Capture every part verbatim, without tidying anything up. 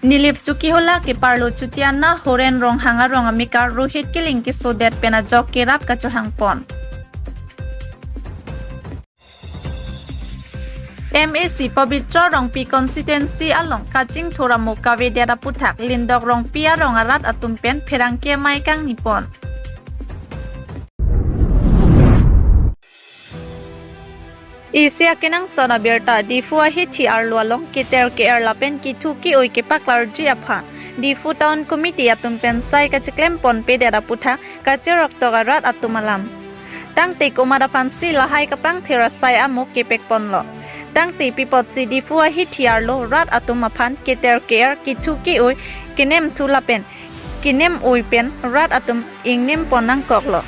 Nilip Chokihola keparlo Chutiana Horen Ronghang arong amekar Rohit Killing kesodet pen ajok kerap kachohangpon. M A C Pabitra Rongpi constituency along kachingthur amo kavedet aputhak Lindok Rongpi arong arat atum pen pherangke amei kangnipon. Isi akenangsot abirta. Diphu ahithi arlo along keter ke-er lapen kethu ke-oi kepaklarji aphan Diphu Town Committee atum pen sai kachiklempon pedet aputhak kachiroktok arat atum alam. Tangte komat aphansi lahai kapangthir asai amo kepekponlo. Tangte pi apotsi Diphu ahithi arlo rat atum aphan keter ke-er kethu ke-oi kenemthu lapen kenem-oi pen rat atum ingnempon nangkoklo.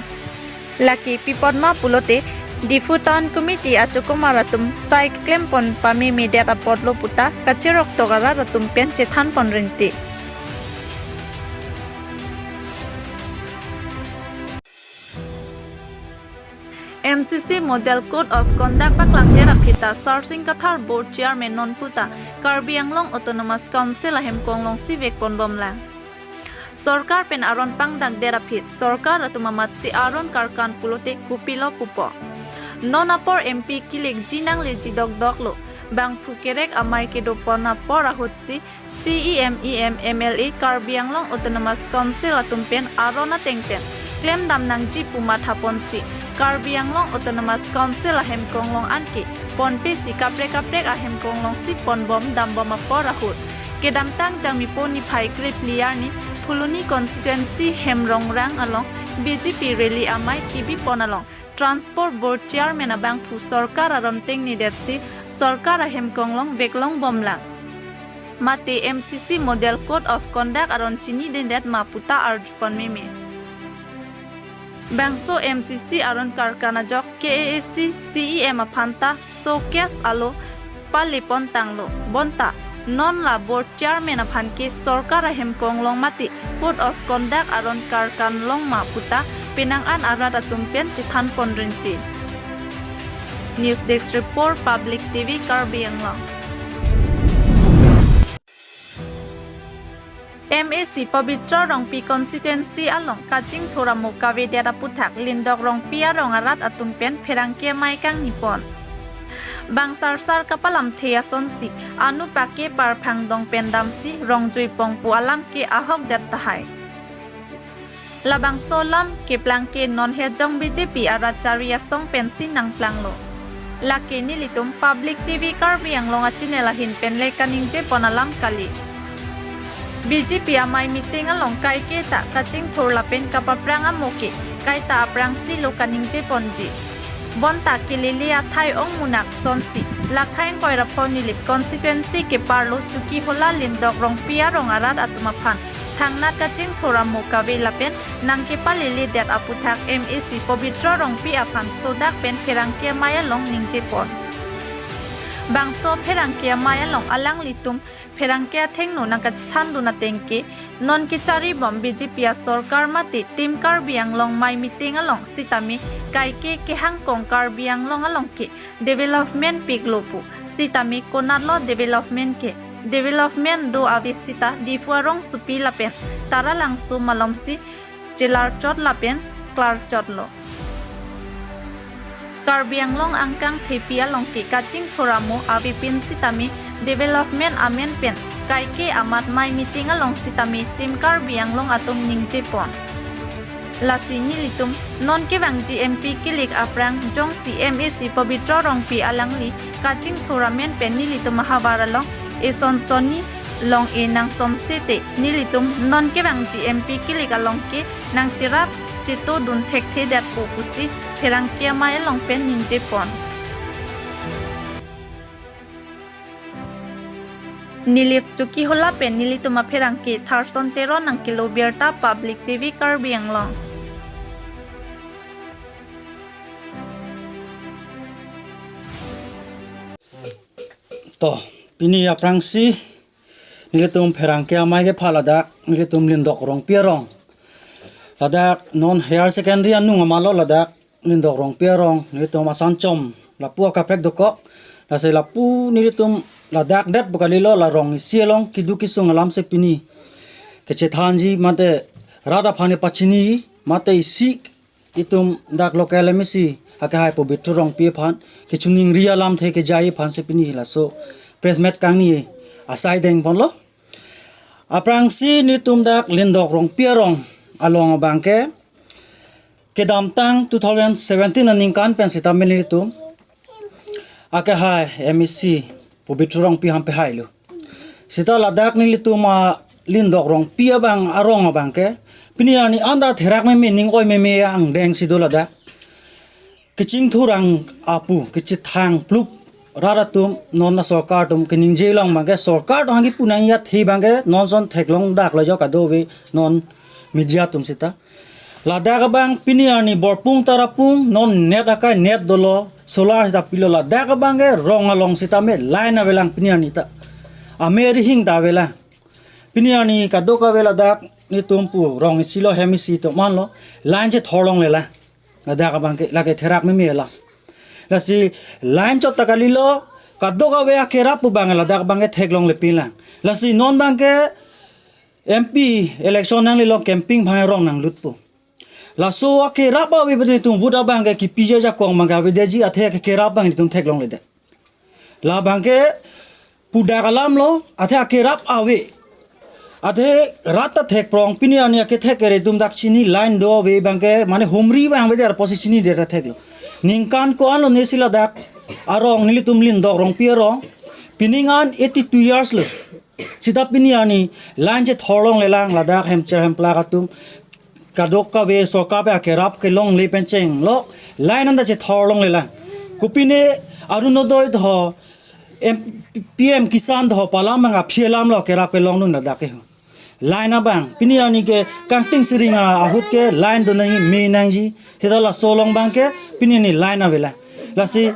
Lake pi apot ma pulote Diphu Town Committee achokomar atum sai klempon pamemedet apotlo puta kachiroktok arat atum pen chethanpon rinti. M C C Model Code of Conduct paklangdet aphi ta Sarsing Kathar Board Chairman non puta Karbi Anglong Autonomous Council ahem konglongsi vekponbomlang. Sorkar pen aron pangdakdet aphi sorkar atum amatsi aron karkan pulote kopilo pupo. Non apor M P kilikji nangleji dokdoklo. Bangphu kerek amei kedopon apor ahutsi C E M, E M, M L A, Karbi Anglong Autonomous Council atum pen aron ateng pen klemdam nangji pu mathaponsi Karbi Anglong Autonomous Council ahem konglong anke ponpesi kaprek kaprek ahem konglongsi ponbom dambom apor ahut kedamtang Jangmipo niphai krephli arni Phuloni constituency Hemrongrang along B J P rally amei kebipon along Transport Board Chairman abangphu sorkar aron tengnedetsi sorkar ahem konglong veklongbomlang. Mate M C C Model Code of Conduct aron chinidedet ma puta arjupon meme. Bangso M C C aron karkan ajok K A A C C E M aphan ta showcase alo palepontanglo. Bonta non la Board Chairman aphan ke sorkar ahem konglong mate Code of Conduct aron karkan longma puta penang an arat atum pen chethanpon rinti. News Desk Report, Public T V, Karbi Anglong. M A C Pabitra Rongpi constituency along kachingthur amo kavedet aputhak Lindok Rongpi arong arat atum pen pherangke amei kangnipon. Bang sarsar kapalamthe asonsi anupake parphang dong pen damsi rongjui pongpo alam ke ahokdet tahai. Labangso alam keplang ke non hejong B J P arat chari asong pensi nangplanglo. Lake nelitum Public T V Karbi Anglong achannel ahin pen le kaningjepon alam kali. B J P amei meeting along kaike ta kachingthur lapen kapaprang amo ke kaita aphrangsi lo kaningjeponji. Bonta kelele athai ong munak sonsi lakha ingkoi ra pho Nilip constituency keparlo Chokihola Lindok Rongpi arong arat atum aphan thangnat kachingthur amo kave lapen nangkepaleledet aputhak M A C Pabitra Rongpi aphan sodak pen pherangke amei along ningjepon. Bangso pherangke amei along alanglitum pherangke athengno nangkachethandun ateng ke non kecharibom B J P asorkar mate Team Karbi Anglong amei meeting along sitame kaike kehangkong Karbi Anglong along ke development piklo pu. Sitame konatlo development ke? Development do ave sita Diphu arongsopi lapen Taralangso malomsi chelarchot lapen klarchotlo. Karbi Anglong angkang thepi along ke kachingthur amo avepin sitame development amen pen kaike amat amei meeting along sitame Team Karbi Anglong atum ningjepon. Lasi nelitum non kevangji M P kilik aphrang jongsi M A C Pabitra Rongpi alangli kachingthur amen pen nelitum ahavar along eson sonni long-e nangsomse te nelitum non kevangji M P kilik along ke nangcherap chetodun thekthedetpo pusi pherangke amei along pen ningjepon. Nilip Chokihola pen nelitum apherangke Tharson Teron nangkelo birta, Public T V Karbi Anglong. To, pini aphrangsi nelitum pherangke amei kepha ladak nelitum Lindok Rongpi arong. Ladak non higher secondary anung amalo ladak Lindok Rongpi arong, nelitum asan chom lapu akaprek dokok. Lasi lapu nelitum ladak det pu kalilo, la rong isi along keduk kesung alam si pini kachethanji mate rat aphan pachini mate isi itum dak local M A C akehai Pobitro Rongpi aphan kachiningri alamthe kejai aphan si pini laso press meet kangni asai dengponlo. Aphrangsi nelitum dak Lindok Rongpi arong along abangke kedamtang two thousand seventeen aningkan pen sitame nelitum akehai M A C Pobitro Rongpi aphan pehailo. Sita ladak nelitum a Lindok Rongpi abang arong abangke pini arni anta therak meme, ning oi meme angdeng si do ladak. Kachingthur ang apu, kachethang plup rat atum non a sorkar atum kaningje along abangke sorkar atum hangke punang ya thi abangke non ason theklong dak lo jo kadokave non media atum sita. Ladak abang pini arni Borpung Tarapung non net akai net dolo, solar sita pilo, ladak abangke rong along sitame line avelang pini arni ta. Ame rihing ta avelang. Pini arni kadokave ladak nelitum pu rong isi lo, hem isi atum aphan lo line chethor longlelang. Ladak abangke lake therak meme alam. Lasi line chot ta kalilo, kadokave akerap pu abang ladak abangke theklonglepinlang. Lasi non abangke M P election nanglelo, campaign abang rong nanglutpo. Laso akerap ave pu nelitum vote abangke kipiji ajakong abangke avedetji, athe akerap abang nelitum theklongledet. La abangke pudak alam lo, athe akerap ave. Athe rat ta thekprong, pini arni akethek kere atum dak chini, line do ave abangke mane humri abang avedet apotsi chinidet ta theklo. Ningkan ko-an lo nesi ladak arong nelitum Lindok Rongpi arong. Pining an eighty two years lo. Sita pini arni line chethor longlelang, ladak hemcher hemplak atum kadokave sorkar pen akerap kelongle pen chenglo line anta chethor longlelang. Kopine Orunodoi tho, M-, P M Kisan tho pu alam abang aphi alam lo akerap kelongdun ladak ke ho. Line abang pini arni ke kangting siring ahut ke line do nangji, me nangji. Sita laso along abangke pini arni line avelang. Lasi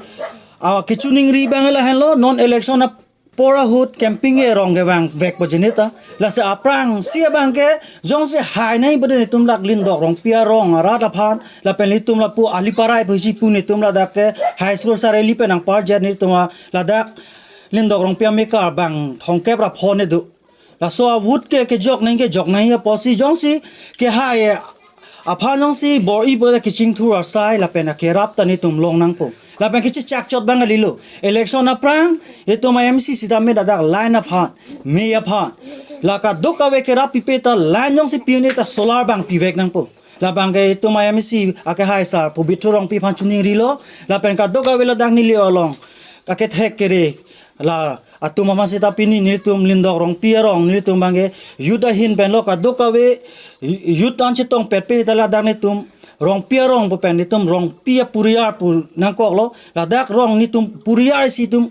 a kachiningri abang lahenlo, non election apor ahut campaign ke rong kevang vekpo jinita. Lasi aphrangsi abangke jongsi hai nai pu nelitum dak Lindok Rongpi arong arat aphan lapen nelitum lapu Aliparai pusi pu nelitum ladak ke high school sarili pen nangparjat nelitum ladak Lindok Rongpi amekar bang thomkep ra phone do. Laso a vote ke kejok nang kejok nang apotsi jongsi kehai aphan jongsi bor-i pu kachingthur asai lapen akerap ta nelitum long nangpo. Lapen kachechak chot abang kalilo. Election aphrang itum a M C sitame ladak line aphan, me aphan, la kadokave kerap pipe ta line jongsi pi un-e ta solar abang pivek nangpo. La abangke itum a M C akehai sar Pobitro Rongpi aphan chiningrilo. Lapen kadokave ladak neli along akethek kere la atum aphan sita pini nelitum Lindok Rongpi arong nelitum abangke youth ahin pen lo, kadokave youth an chetongpet pe ta ladak nelitum Rongpi arong pu pen nelitum Rongpi apuriar pu nangkoklo. Ladak rong nelitum puriar isi atum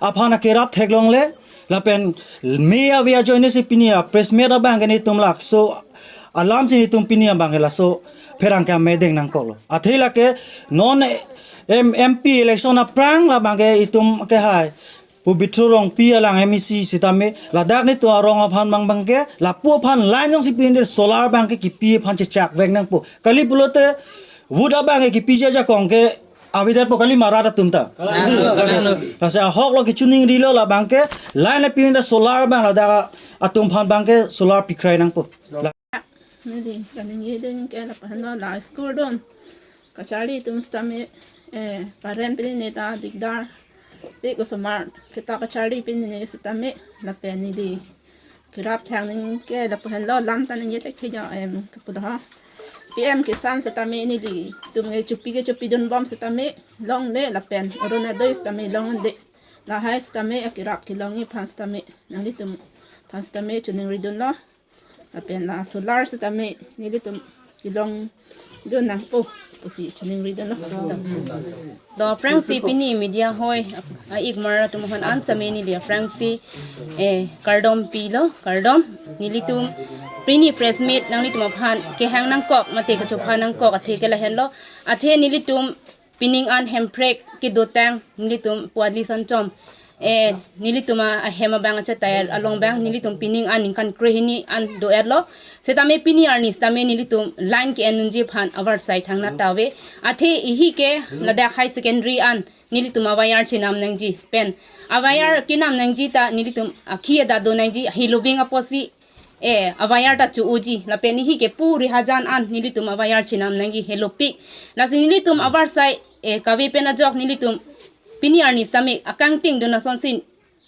aphan akerap theklongle. Lapen me ave ajoine si pini a press meet abangke nelitum laso alam si nelitum pini abangke laso pherangke amedeng nangkoklo. Athe lake non M-, M P election aphrang la abangke itum akehai Pobitro Rongpi alang M A C sitame ladak nelitum arong aphan abang abangke lapu aphan line jongsi pi un-e solar abangke kipi aphan chechak vek nangpo. Kali pulote vote abangke kipiji ajakong ke avedetpo kali ma rat atum ta. Kalang. Lasi ahok lo kachiningrilo, la abangke line le pi un-e ta solar abang ladak atum aphan abangke solar pikrai nangpo. Neli kaningje dun ke lapu henlo la school dun kacharli atum sitame, eh, parent pini ne ta dikdar. Te kosomar kita kacharli pini ne sitame lapen neli kerap thang ningke lapu henlo lam ta ningje thektheja em kapu do ha. P M Kisan sitame nelitum ke chopi ke chopidunbom sitame longle lapen Orunodoi sitame longde. Lahai sitame akerap kelongji aphan sitame nanglitum aphan sitame chiningridunlo. Lapen la solar sitame nelitum kelongdun nangpo pusi chiningridunlo. To aphrangsi pini media hoi a-ik mar atum aphan an sitame neli aphrangsi, eh, kardom pilo, kardom. Nelitum pini press meet nanglitum aphan kehang nangkok mate kachopha nangkok athe ke lahenlo. Athe nelitum pining an Hemprek kedotang nelitum Puali Sanchom, eh, nelitum a, ahem abang achetai along abang nelitum pining an ningkan krehini an do-etlo. Sitame pini arni sitame nelitum line ke-endunji aphan avarsai thangnat ta ave. Athe ihi ke ladak high secondary an nelitum a-wire chenam nangji pen, a-wire kenam nangji ta nelitum akhi adat do nangji, heloving apotsi, eh, a-wire ta cho-oji lapen nehi ke puri hajan an nelitum a-wire chenam nangji helopik. Lasi nelitum avarsai, eh, kave pen ajok nelitum pini arni sitame akangting dun asonsi,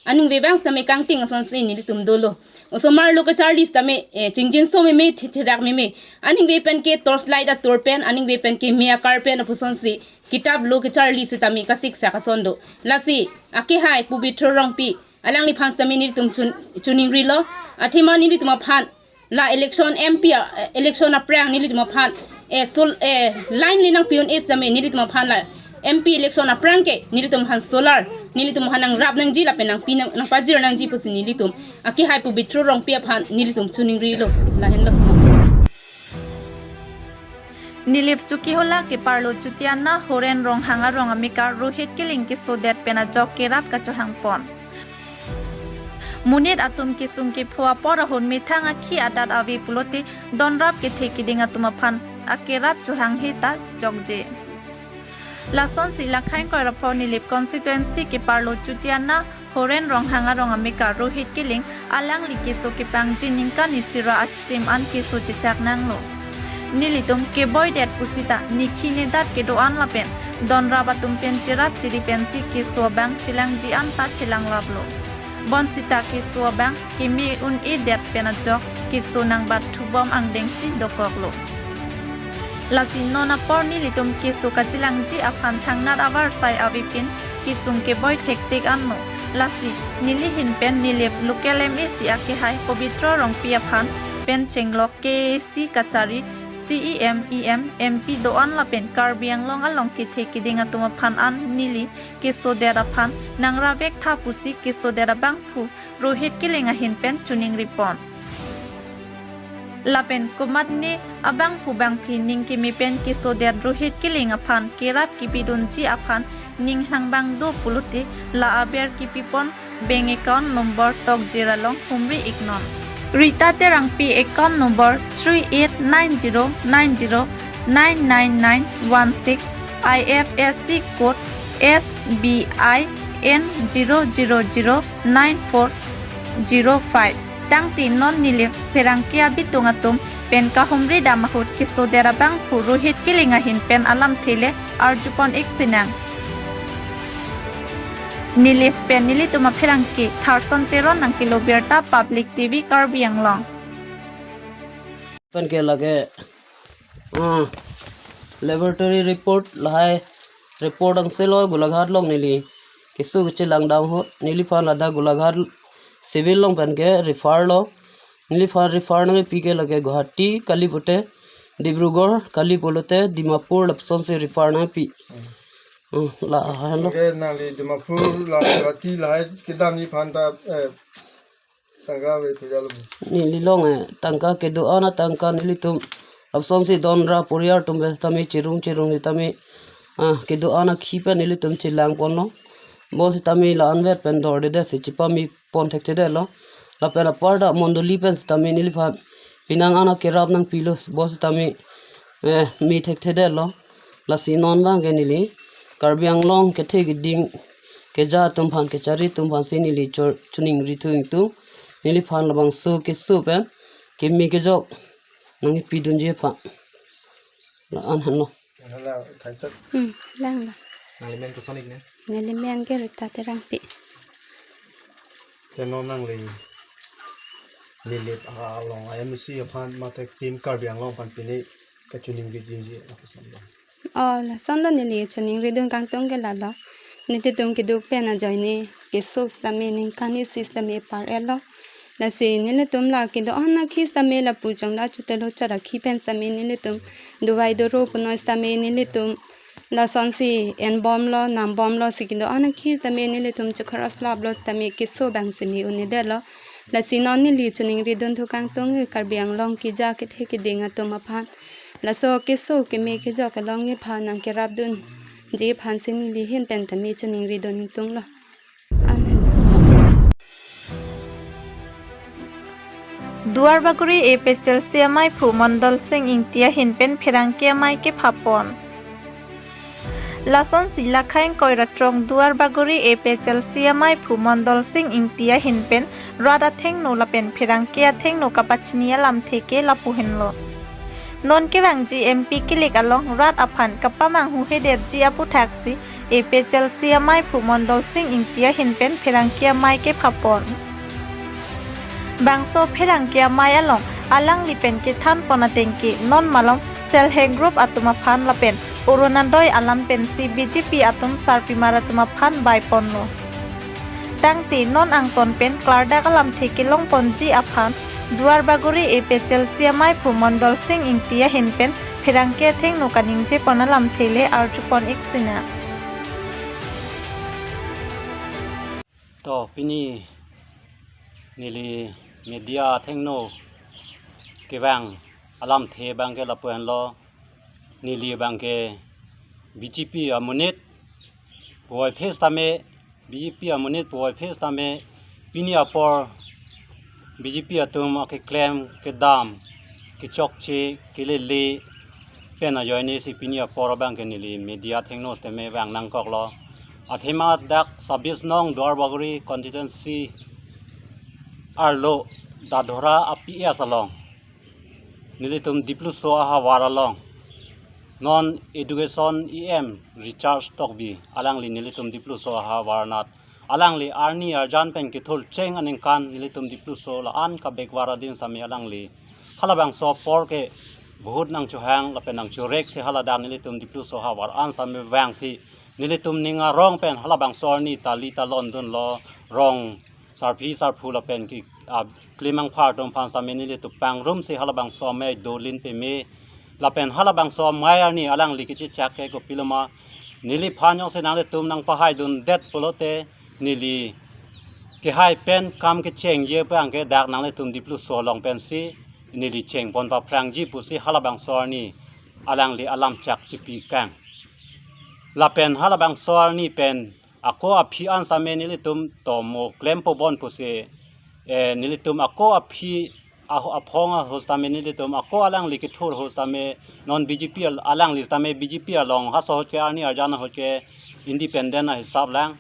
aning vevang sitame kangting asonsi nelitum dolo. Osomar lo kacharli sitame, eh, chingjinso meme, thithirak meme. Aning ve pen ke torch light atur pen, aning ve pen ke me akar pen apusonsi, kitap lo kacharli sitame kasiksak ason do. Lasi akehai Pobitro Rongpi, alangliphan sitame nelitum chun-, choningrilo. Athema nelitum aphan la election M P a, election aphrang nelitum aphan, eh, sol-, eh, line le nangpi un-e sitame nelitum aphan la M P election aphrang ke nelitum aphan solar, nelitum aphan nangrap nangji lapen nangpi nang, nangpajir nangji pusi nelitum akehai Pobitro Rongpi aphan nelitum choningrilo. Lahenlo. Nilip Chokihola keparlo Chutiana Horen Ronghang arong amekar Rohit Killing kesodet pen ajok kerap kachohangpon. Monit atum kesung kepho apor ahut methang akhi adat ave pulote donrap kethe keding atum aphan akerap chohanghe ta jokje. Lasonsi Lakhain Koirapho Nilip constituency keparlo Chutiana Horen Ronghang arong amekar Rohit Killing alangli keso kepangji ningkan isi ra achitim an keso chechak nanglo. Nelitum keboidet pusita nikhi nedat kedo-an lapen donrap atum pen cherap chiri pensi keso abang chelangji anta chelanglaplo. Bonsita keso abang keme un-edet pen ajok keso nangbat thubom angdengsi dokoklo. Lasi non apor nelitum keso kachelangji aphan thangnat avarsai avepin kesung keboi thektik anlo. Lasi neli ahin pen Nilip local M A C akehai Pobitro Rongpi aphan pen chenglok K A C kachari, C E M, E M, M P do-an lapen Karbi Anglong along kethe keding atum aphan an neli kesodet aphan nangrap vektha pusi kesodet abangphu Rohit Killing ahin pen choningripon. Lapen komatne abangphu bangphi ning keme pen kesodet Rohit Killing aphan kerap kepidunji aphan ning hangbang do pulote la aber kepipon bank account number tokjir along humri iknon. Rita Terangpi account number three eight nine zero nine zero nine nine nine one six, I F S C code S B I N zero zero zero nine four zero five. Tangte non Nilip pherangke abitung atum pen kahumri dam ahut kesodet abangphu Rohit Killing ahin pen alamthe le arjupon ik sinang. Nilip pen nelitum apherangke Tharson Teron nangkelo birta Public T V Karbi Anglong. Pen ke lake, ah, laboratory report lahai report angse lo Golaghat along neli keso kechelang dam ahut neliphan ladak Golaghat civil along pen ke refer lo. Neliphan refer nangpi ke lake Guwahati kali pute, Dibrugarh kali pulote, Dimapur lapusonsi refer nangpi. Hmm, lahenlo. Oke, nangli Dimapur la Guwahati lahai kedam neliphan ta, eh, tangka ave thejalo. Neli along, eh, tangka kedo-an atangka nelitum lapusonsi donrap poriyar atum pen sitame cherung cherung sitame, ah, kedo-an akhi pen nelitum chelangponlo. Bonsitame la-anvet pen dordedetsi chepame pon thekthedetlo. Lapen aparta mondoli pen sitame neliphan penang an akerap nangpilo, bonsitame, eh, me thekthedetlo. Lasi non abang ke neli Karbi Anglong kethe keding keja atum aphan, kachari atum aphansi neli cho-, choningri thu ingtung. Neliphan labangso keso pen keme kejok nangkepidunji aphan. La-an henlo. Hala, thanchak. Hmm, lang lang. Nangli men koson ik ne? Neli men ke Rita Terangpi. Te non nangli Nilip along M A C aphan mate Team Karbi Anglong aphan pini kachoningri dunji akoson ba? Oh, lasonlo neli choningri dun kangtung ke lalo. Nelitum keduk pen ajoine keso sitame ningkan isi sitame par-etlo. Lasi nelitum la kedo-an akhi sitame lapu chongla chotelo chot akhi pen sitame nelitum dovai doro punoi sitame nelitum lasonsi enbomlo, nambomlo, si kedo-an akhi sitame nelitum chekhoros laplo sitame keso abangsi me un-edetlo. Lasi non neli choningri dun thu kangtung ke Karbi Anglong keja kethe keding atum aphan. Laso keso keme kejok along ephan nangkerap dunji aphansi neli ahin pen tame choningri dun ingtunglo. Amen. Duarbagori A P H L C amaiphu Mondol Sing Ingti ahin pen pherangke amei kephapon. Lasonsi Lakhaing Koiratrong Duarbagori A P H L C amaiphu Mondol Sing Ingti ahin pen rat athengno lapen pherangke athengno kapachini alamthe ke lapu henlo. Non kevangji M P kilik along rat aphan kapamanghuhedetji aputhaksi A P H L C amaiphu Mondol Sing Ingti ahin pen pherangke amei kephapon. Bangso pherangke amei along alangli pen kethanpon ateng ke non malom self help group atum aphan lapen Orunodoi alam pensi B J P atum sarpimar atum aphan baiponlo. Tangte non angton pen klardak alamthe kelongponji aphan Duarbagori A P H L C amaiphu Mondol Sing Ingti ahin pen pherangke athengno kaningjepon alamthe le arjupon ik sinang. To pini neli media athengno kevang alamthe abangke lapu henlo. Neli abangke B J P amonit puvoiphit tame, B J P amonit puvoiphit tame pini apor B J P atum akeklem kedam kechokche kelele pen ajoinesi pini apor abangke neli media athengno tame vang nangkoklo. Athema dak sabis nong Duarbagori constituency arlo Dadhora a P S along nelitum Dipluso ahavar along non education E M Richard Tokbi alangli nelitum Dipluso ahavar anat alangli arni arjan pen kethur cheng aningkan nelitum Dipluso la-an kabekvar adin sami alangli halabangso apor ke bahut nangchohang lapen nangchoreksi haladak nelitum Dipluso ahavar an sami vangsi nelitum ning arong pen halabangso arni tali talon dunlo. Rong sarpi sarpo lapen ke a klimang phar atum aphan sami nelitum pangrumsi halabangso amei dolin peme lapen halabangso amei arni alangli kechechak ke kopiloma neliphan jongsi nanglitum nangpahaidundet pulote neli kehai pen kam kechengji abangke dak nanglitum Dipluso along pensi neli chengpon paphrangji pusi halabangso arni alangli alamchak chipikang. Lapen halabangso arni pen ako aphi an sami nelitum tomo klempobon pusi, eh, nelitum ako aphi aho-, aphong ahut tame nelitum ako alangli kethur ahut tame non B J P al-, alangli tame B J P along haso ahut ke arni arjan ahut ke independent ahisap lang.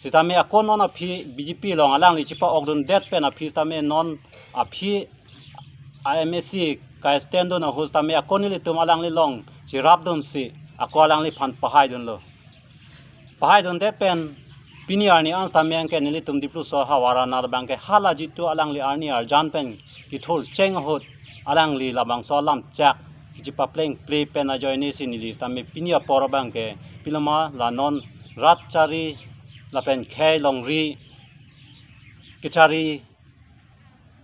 Sitame ako non aphi B J P along alangli chepa-okdundet pen aphi tame non aphi a M A C ka-stand dun ahut tame ako nelitum alangli along cherapdunsi ako alangliphan pahaidunlo. Pahaidundet pen pini arni an tame anke nelitum Dipluso ahavar anat abangke hala jitu alangli arni arjan pen kethur cheng ahut alangli labangso alamchak kechepaplengple pen ajoinesi neli tame pini apor abangke piloma la non rat chari lapen khei longri kechari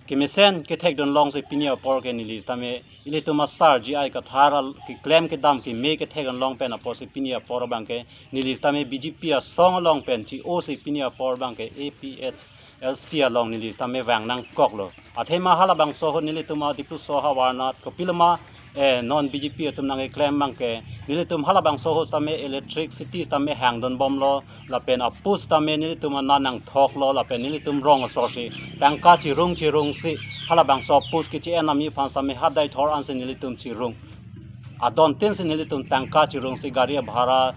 kemesen kethekdun longsi pini apor ke neli tame ilitum asar G I Kathar al-, keklem kedam keme kethekdun long pen aporsi pini apor abangke neli tame B J P asong along pen chi-osi pini apor abangke A P H L C along neli tame vang nangkoklo. Athema halabangso ahut nelitum a Dipluso ahavar anat kopiloma, eh, non B J P atum nangkeklem abangke nelitum halabangso ahut tame electricity tame hangdunbomlo lapen a-post tame nelitum anat nangthoklo lapen nelitum rong asorsi tangka chirung chirungsi halabangso a-post kechi-en ami aphan tame hadai thor ansi nelitum chirung. Adon tinsi nelitum tangka chirungsi gari abhara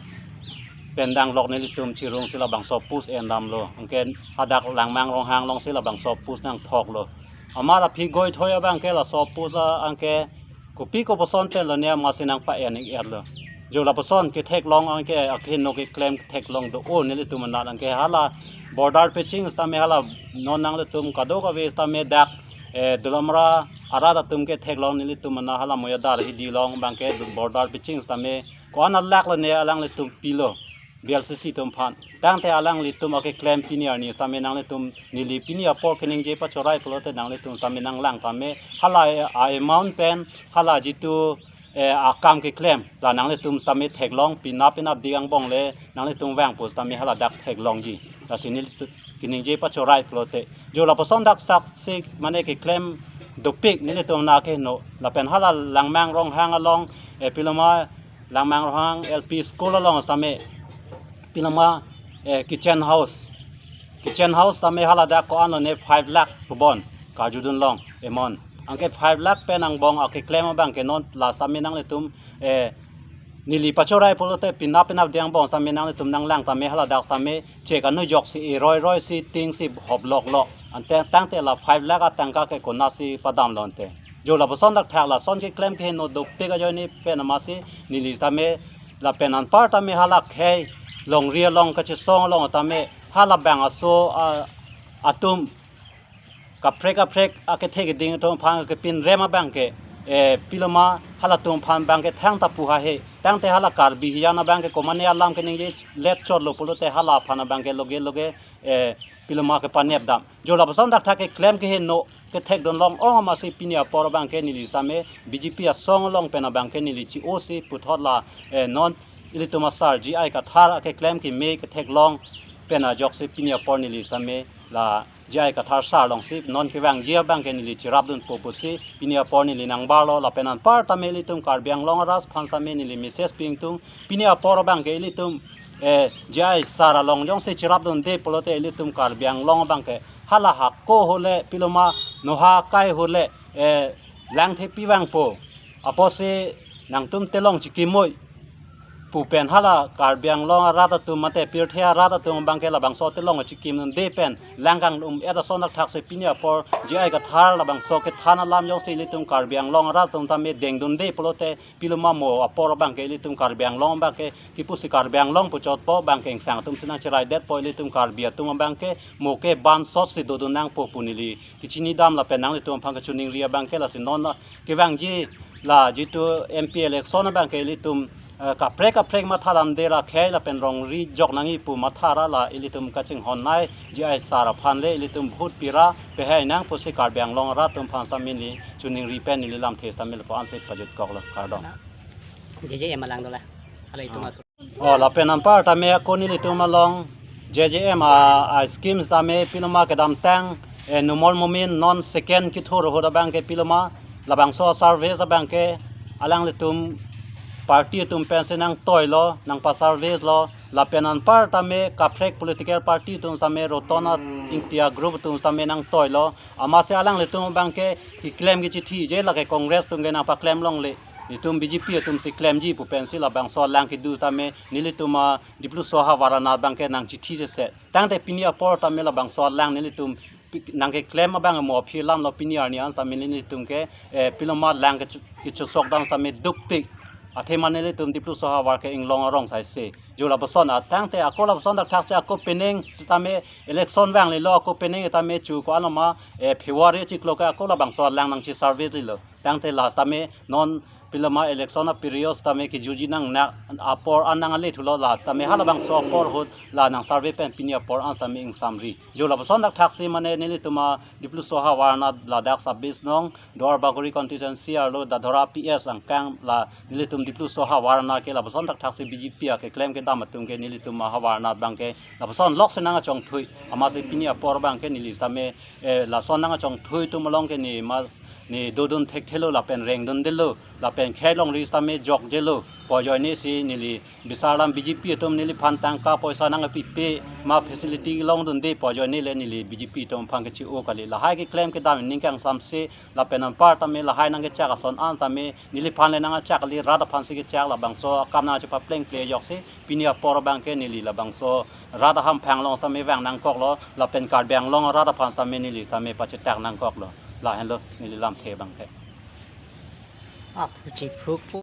pen danglok nelitum chirungsi labangso a-post endamlo. Anke hadak Langmang Ronghang alongsi labangso a-post nangthoklo. Amat aphi goithoi abangke laso a-post a anke kopi kopuson pen lone amatsi nangpa-en ik-etlo. Jo lapuson ketheklong anke akehingno keklem theklong do-o nelitum anat anke hala border pitching tame hala non nanglitum kadokave tame dak, eh, Dolamara arat atum ketheklong nelitum anat hala Moyadar hidi along abangke border pitching tame ko-an alak lone alanglitum pilo B L C C atum aphan. Tangte alanglitum akeklem pini arni tame nanglitum neli pini apor keningje pachorai pulote nanglitum tame nanglang tame hala a-amount pen hala jitu, eh, akam keklem la nanglitum tame theklong pinap pinap di angbong le nanglitum vangpo tame hala dak theklongji. Lasi neli tu-, keningje pachorai pulote jo lapuson dak saksi mane keklem dopik nelitum anat akehingno lapen hala Langmang Ronghang along, eh, piloma Langmang Ronghang L P school along tame piloma, eh, kitchen house. Kitchen house tame hala dak ko-an lone five lakh pubon karjudun long amount. Anke five lakh pen angbong akeklem abangke non la tame nanglitum, eh, Neli pachorai pulote penap penap deng bong tame nanglitum nanglang tame haladak tame chek anu jok si e roi roi si ting si hop lok lok. Ante tangte la five lakh atangka ke konatsi padam lonte. Jo lapuson dak thak lason keklem kehingno dopik ajoine pen amatsi neli tame lapen anpar tame hala khei longri along kachesong along tame hala bang aso a, atum kaprek kaprek akethe keding atum aphan kepin rem abang ke, eh, piloma halatum aphan bang ke thangta pu hahe. Tangte hala Karbi hijan abang ke komane alam keningje let chot lo pulote hala aphan abang ke loge loge, eh, piloma kepanep dam. Jo lapuson dak thak keklem kehingno kethek dun long ong amatsi pini apor abang ke neli tame B J P asong along pen abang ke neli chi-o si puthot la, eh, non ilitum asar G I Kathar akeklem keme kethek long pen ajoksi pini apor neli tame la G I Kathar sar alongsi non kevangji abang ke neli chirap dunpo pusi pini apor neli nangbarlo lapen anpar tame ilitum Karbi Anglong arat aphan tame neli message pi ingtung pini apor abang ke ilitum, eh, G I sar along jongsi chirap dunde pulote ilitum Karbi Anglong abang ke hala hako hule piloma noha kai hule, eh, langthepi vangpo. Apotsi nangtum telong chikimoi pu pen hala Karbi Anglong arat atum mate pirthe arat atum abang ke labangso telong chikim dunde pen lang kangdum et ason dak thaksi pini apor G I Kathar labangso kethan alam jongsi ilitum Karbi Anglong arat atum tame deng dunde pulote piloma mo apor abang ke ilitum Karbi Anglong abang ke kipusi Karbi Anglong puchotpo abang ke ingsang atum si nangchirai detpo ilitum Karbi atum abang ke mo ke bansot si dodun nangpo pu neli kechini dam lapen nanglitum aphan kachiningri abang ke lasi non kevangji la jitu M P election abang ke ilitum, eh, kaprek kaprek matha damde ra khei lapen rongri jok nangji pu matha ra la ilitum kachinghon nai G I sar aphan le ilitum vote pira pehai nang pusi Karbi Anglong arat atum aphan tame neli chiningri pen neli lamthe tame lapu-an si pajutkoklo, kardom. Na, J J M alang dola. Hala itum Ah. asu. Oh, lapen anpar tame ako nelitum along J J M a, a schemes tame piloma kedamtang, eh, numol momin non second kethur ahut abang ke piloma labangso service abang ke alanglitum party atum pensi nangtoilo, nangpa service lo, lapen anpar tame kaprek political party atum tame Roton Ingti a group atum tame nangtoilo, amatsi alanglitum abang ke keklem kechithiji lake Congress atum ke nangpaklem longle. Itum B J P atum si klemji pu pensi labangso alang kedo tame nelitum a Dipluso ahavar anat abang ke nangchithi sese. Tangte pini apor tame labangso alang nelitum pi-, nangkeklem abang mo aphi lam lo pini arni an tame nelitum ke, eh, piloma lang kecho-, kechosok dam tame dukpik. Athema nelitum Dipluso ahavar ke inglong arong saise. Jo lapuson a tangte ako lapuson dak thaksi ako penang sitame election vanglelo ako penang tame chu ko-an ma, eh, February chiklo ke ako labangso alang nangchi service lelo. Tangte last tame non piloma election a period tame kejutji nang na apor an nang ale thulo last tame halabangso apor ahut la nang service pen pini apor an tame ingsamri. Jo lapuson dak thaksi mane nelitum a Dipluso ahavar anat ladak sabis nong Duar Bagori constituency arlo Dadora P S angkang la nelitum Dipluso ahavar anat ke lapuson dak thaksi B J P akeklem kedam atum ke nelitum ahavar anat abang ke lapuson lok si nangkachongthui amatsi pini apor abang ke neli tame, eh, lason nangkachongthui atum along ke ne ma ne dodun thekthelo lapen rengdundelo lapen khei longri tame jokjelo pu ajoine si neli bisar lam B J P atum neliphan tangka poisa nangpipe ma facility longdunde pu ajoine le neli B J P atum aphan kechi-o kali lahai keklem kedam ning kangsamse lapen anpar tame lahai nangkechak ason an tame neliphan le nangkechak kali rat aphan si kechak labangso akam nangchepaplengple ajoksi pini apor abang ke neli labangso rat ahamphang along tame vang nangkoklo lapen Karbi Anglong rat aphan tame neli tame pachetak nangkoklo. Lahenlo neli lamthe abang ke. Aphu chiphu pu.